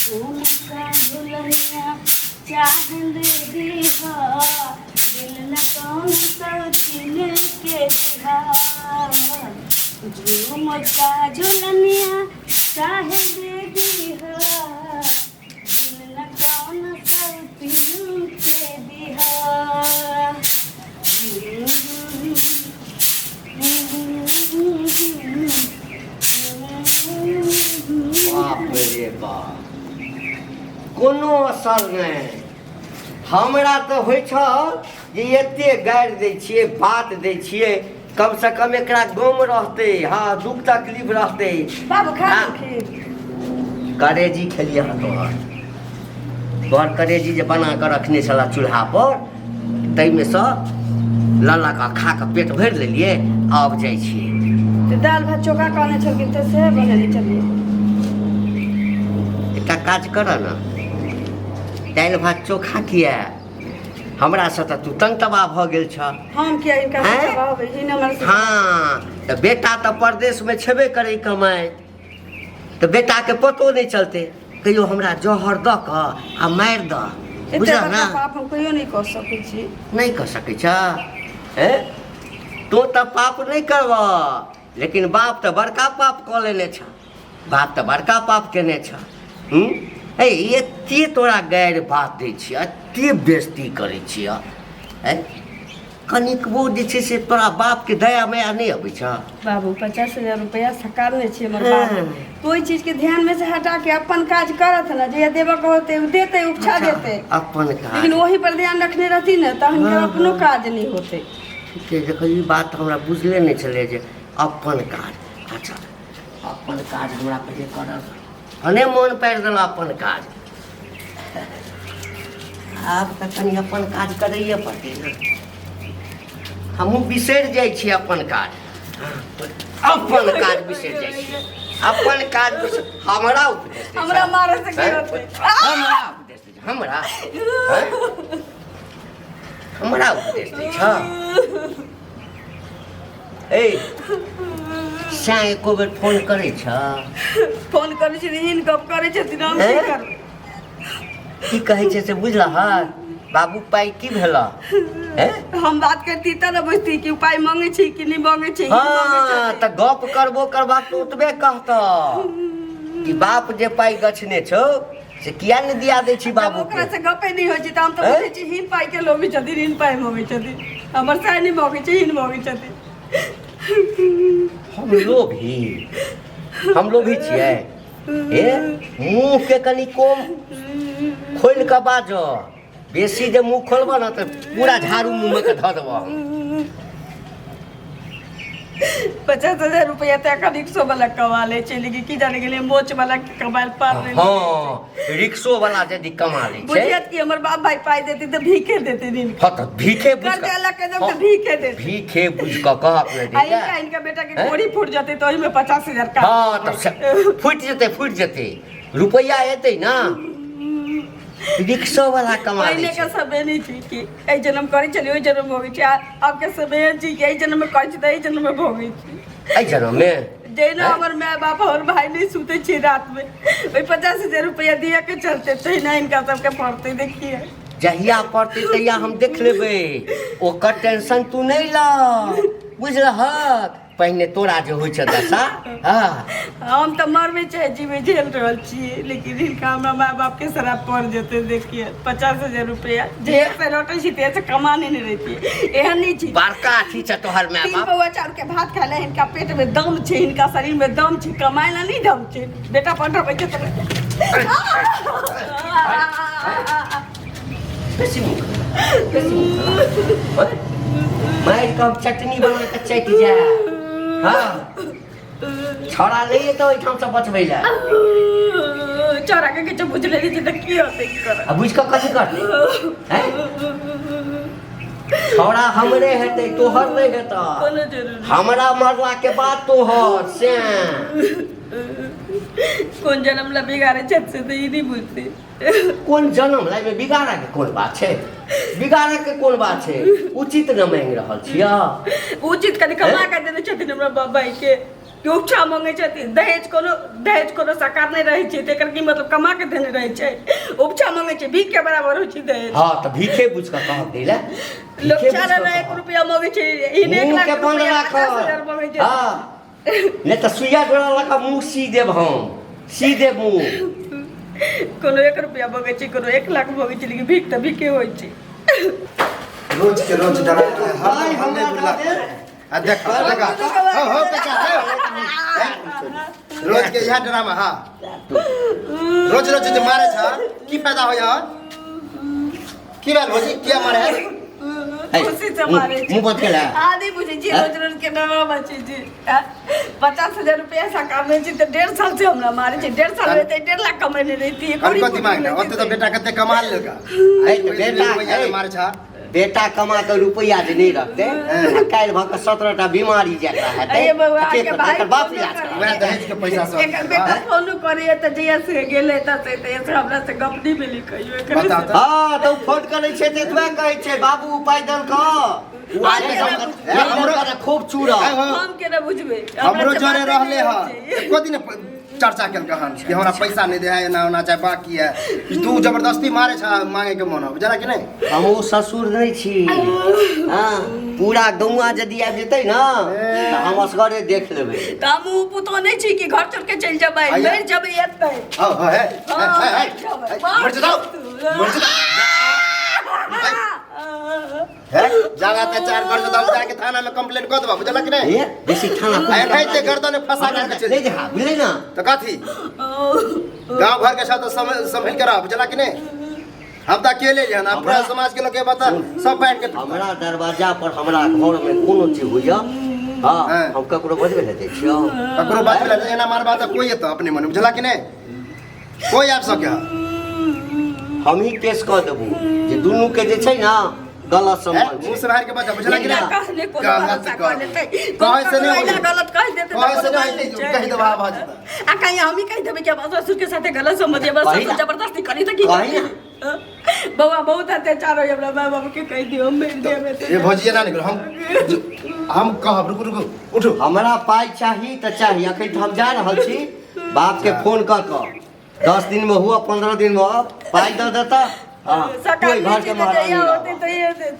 झुमका झुलनिया चांद दीहा दिल न कौन सौतीन के दिहा झुमका झुलनिया चांद दीहा दिल न कौन सौतीन के दिहा। बाप रे बाप, कोनो असर नहि। हमरा तऽ होइ छल जे एते गारि दै छियै, बात दै छियै, कमसँ कम एकरा गम रहतै, हँ, दुख तकलीफ रहतै। बाबू खा। हाँ। खीर। करेजी खेलियै हँ। तोहर तोहर करेजी जे बना कऽ रखने छलह चूल्हापर, ताहिमेसँ लऽ लऽ कऽ खा कऽ पेट भरि लेलियै। आब जाइ छियै। तऽ दालि भात चोखा कहने छलखिन तऽ से बनेने छलियै। एकटा काज करऽ ने, दालि भात चोखा किया? हमरासँ तऽ तू तंग तबाह भऽ गेल छह। हम किया हिनका हैं? तबाह होबै? हिन हमर से- हँ, तऽ बेटा तऽ परदेशमे छेबे करै कमाइ, तऽ बेटाके पतो नहि चलतै। कहियो हमरा जहर दऽ कऽ आ मारि दऽ। एते बुझल बड़का ने? पाप हम कहियो नहि कऽ सकै छी। नहि कऽ सकै छ? हैं, तो तऽ पाप नहि करबह, लेकिन बाप तऽ बड़का पाप कऽ लेने छ। बाप तऽ बड़का पाप केने छ। हूँ, ए एते तोरा गारि बात दै छियै, एते बेइज्जती करै छियै, हैं, कनिकबो जे छै से तोरा बापके दया माया नहि अबै छह? बाबू, 50,000 रुपया सकारने छी हमर बाप। तो ओहि चीजके ध्यानमे से हटा के अपन काज करत ने, जे देबऽ के होतै ओ देतै, उपछा देतै। अपन काज। लेकिन ओही पर ध्यान रखने रहती ने, तऽ हिनकर अपनो काज नहि होतै। ठीके, देखो, ई बात हमरा बुझले नहि छलै जे अपन काज। अच्छा, अपन काज हमरा पहिले करऽ भने मोन पारि देलक। अपन काज आब तऽ कनि अपन काज करैए पड़तै ने। हमहूँ बिसरि जाइ छी अपन काज, अपन काज बिसरि जाइ छी, अपन काज बिसरि। हमरा उपदेश दै हमरा छह? मारे से की हैं? होतै? हमरा उपदेश दै छह? हमरा, हैं? हमरा उपदेश दै छह? ए सैं एको बेर फोन करै छ? फोन करै छी, एहन गप करै छथिन, हम की हैं? करबै? की कहै छै से बुझलहक? बाबू, पाइ की भेल? हैं? हम बात करती तऽ ने बुझती कि पाइ मांगै छी कि नहि मांगै छी। हँ, तऽ गप करबो करबाक तऽ ओतबे कहतऽ कि बाप जे पाइ गछने छौ से किया नहि दिया दै छी जब बाबू ओकरा के? से गपे नहि होइ छै तऽ हम तऽ हैं? बुझै छी हिन पाइ के लोभी छथिन, हिन पाइ मांगै छथिन। हमर साय नहि मांगै छै, हिन मांगै छथिन। हम लोभी? हम लोभी छियै? ए, मुँह के कनि कम खोलि कऽ बाज। बेसी जे मुँह खोलबह ने तऽ पूरा झाड़ू मुँहमे के धऽ देबह हम। 50,000 रुपया तऽ एखन रिक्शो वाला कमा लै छै, लेकिन की जाने गेलियै मोच वाला के कमायल पार नहि। हँ, रिक्शो वाला यदि कमा लै छै। बुझियत कि हमर बाप भाई पाइ देती तऽ भीखे देती दिन। हँ, तऽ भीखे बुझ कर्जा लऽ के जब हँ, तऽ भीखे देती। भीखे बुझ कऽ कहक नहि आ दैया। इनका इनका बेटा के हैं? कोड़ी फूट जेतै तऽ ओहिमे 50,000 का। हँ, तऽ फुटि जेतै, फुटि जेतै, रुपैआ एतै ने। रिक्शो वाला कमा लै पहिले के छै। समय नहि छै कि एहि जन्म करै छलियै ओहि जन्म भोगै छी, आ आब के समय एहन छै कि एहि जन्म मे करै छी तऽ एहि जन्म मे भोगै छी। एहि जन्ममे? जहिना हैं? हमर माय बाप हमर भाय नहि सुतै छै रातिमे ओहि 50,000 रुपैआ दिअ के चलते, तहिना हिनका सबके पड़तै, देखिए। जहिया पड़तै तहिया हम देख लेबै, ओकर टेंशन तू नहि ल, बुझलहक? पहिने तोरा जे होइ छ दशा। हँ, हम तऽ मरबे चाहे जीवे झेल रहल छी, लेकिन हिनका हमरा माय बाप के शराब पड़ जेतै, देखिए। 50,000 रुपया जे से लौटै छी ते से कमाने नहि रहितियै, एहन नहि छी। बड़का अथी छ तोहर माय तीन बाप। पौआ चाउर के भात खाय ले हिनका पेट में दम छै, हिनका शरीर में दम छै, कमाय ला नहीं दम छै। बेटा पढ़बै छै तऽ बेसी मुँह, बेसी मुँह मारि कऽ हम चटनी बना कऽ चटि जाय। हँ, छौड़ा नहि एतौ ओहिठामसँ बचबै लए। चौरा के किछु बुझ लेने छै तऽ की होतै, की करत? आ बुझि कऽ कथी करतै? हैं? छौड़ा हमरे हेतै, तोहर नहि हेतै। कोनो जरूरी। हमरा मरला के बाद तोहर से। कोन जन्म ला बिगाड़े छथि से तऽ ई नहि बुझतै। कोन जन्म ला? एहिमे बिगाड़े के कोन बात छै? बिगाड़े के कोन बात छै? उचित न मांगि रहल छियै? उचित कनि कमा के देने छथिन हमरा बाप भाई के। कि उपछा मांगै छथिन। दहेज कोनो, दहेज कोनो साकार नहि रहै छै, तऽ एकर की मतलब? कमा के देने रहै छै, उपछा मांगै छै, भीख के बराबर होइ छै दहेज। हँ, तऽ भीखे बुझि कऽ कहब दै लए। लोक भीखे चार बुझि कऽ आना एक कहब। रुपया मांगै छै, ई एक मुँह लाख के बंद रुपया राखब। 50,000 मांगै छै। हँ, नहि तऽ सुइया डोरा लऽ कऽ मुँह सी देब हम, सी देब मुँह। कोनो 1 रुपया मांगै छै, कोनो 1 लाख मांगै छै, लेकिन भीख तऽ भीखे होइ छै। रोज के रोज डरा भाई, हर हमरा बुला दऽ दे। आ देख देख, हो हो काका, हे। रोज के इएह ड्रामा। हाँ, रोज रोज जे मारे छ, की फायदा होय? की भेल भौजी, किया मारे है? है, खुशी से मुँह मारे छै। मुँह बंद केला। आदि बुझै छी, रोज रोज के डरामा छै जी। 50,000 रुपया सा कामे छै तऽ 1.5 साल से हमरा मारे छै। 1.5 साल रहते 1.5 लाख कमेने रहिती। हम कथी मांगना? ओते तऽ बेटा कते कमा लेलका। है, तऽ बेटा रुपैआ है। मारे छ। बेटा कमा कऽ रुपैआ जे नहि रखतै, आ काल्हि भऽ कऽ 17 टा बीमारी जकरा हेतै, अरे बौआ, तऽ के के करतै? भाई एकर बाप फोनो इलाज करे। करतै। वएह दहेज के पैसा सब। एकर बेटा फोनो करैया तऽ जहिया से गेलै तऽ से तहिया से हमरा से गप नहि भेलै कहियो एकर। बताउ तऽ। हँ, तऽ ओ फोन करै छै तऽ एतबे कहै छै, बाबू पाइ देलकऽ। ओ आदमी सब- ए, हमरो खूब चूड़ा। ए, हो। हम केना बुझबै? हमरो हमरा से जरे बाते रहले नहि ह होइ छै। एको दिन चर्चा केलकै हन कि हमरा पैसा नहि दे है, एना ओना चाहे बाकी है। ई तू जबरदस्ती मारे छ, मांगे के मन हो बुझला कि नहीं? हम ओ ससुर नहि छी। हँ, पूरा गौआ यदि आबि जेतै ने तऽ हम असगरे देख लेबै। तऽ हम ओ पुतोह नहि छी कि घर छोड़ के चलि जेबै। आइया। मरि जेबै एतै। हाँ हाँ, है हाँ, है है मरि जेबै। है, मर जाओ, मर जाओ है, ज्यादा अत्याचार कर तो हम जाके थाना में कंप्लेंट कर देबा, बुझला कि नहीं? ए, बेसी थाना एनाहिते गर्दन में फंसा करके चलि नहि जा, बुझलै ने? तो कथी, गांव घर के साथ संभल के रह, बुझला कि नहीं? हम तो अकेले ही ना, पूरा समाज के लोग के बता सब बैठ के। हमरा दरवाजा पर, हमरा घर में कोनो चीज होइया, हाँ, हम ककरो बजबै लए जाइ छियौ? ककरो बात में एना मारबा तऽ कोई एतऽ अपने मन, बुझला कि नहीं? कोई आबि सके है? हम ही केस कऽ देबू जे दुनू के जे छै ने गलत सम्बन्ध मुंह छै। से बाहर के बचा, बुझला कि बिना नहीं? कहने कोनो गलत भरोसा कह। कऽ लेतै। कहै से नहि कोनो होई। गलत कहि देतै तऽ कहै से कोनो नहि बात होई, छै। कहि देबा भऽ जेतै। आ कहीं हम ही कहि देबै कि हम ससुर के साथे गलत समझिए, बस कही ससुर ना। जबरदस्ती करी तऽ की कही करी? बौआ, बहुत अत्याचार होय हमरा माय बाबू के कहि दियौ, हम मरि जेबै। ये भौजी एना नहि करू, हम कहब। रुकू रुकू, उठू। हमरा पाइ चाही तऽ चाही। अखन तऽ हम जा रहल छी बापके फोन कऽ कऽ, 10 दिन में हुआ, 15 दिन में हुआ, पाइ दऽ देता। हाँ, सकाल कोई घर के नहि महारानी जहिया रहब। होतै तहिया देतै।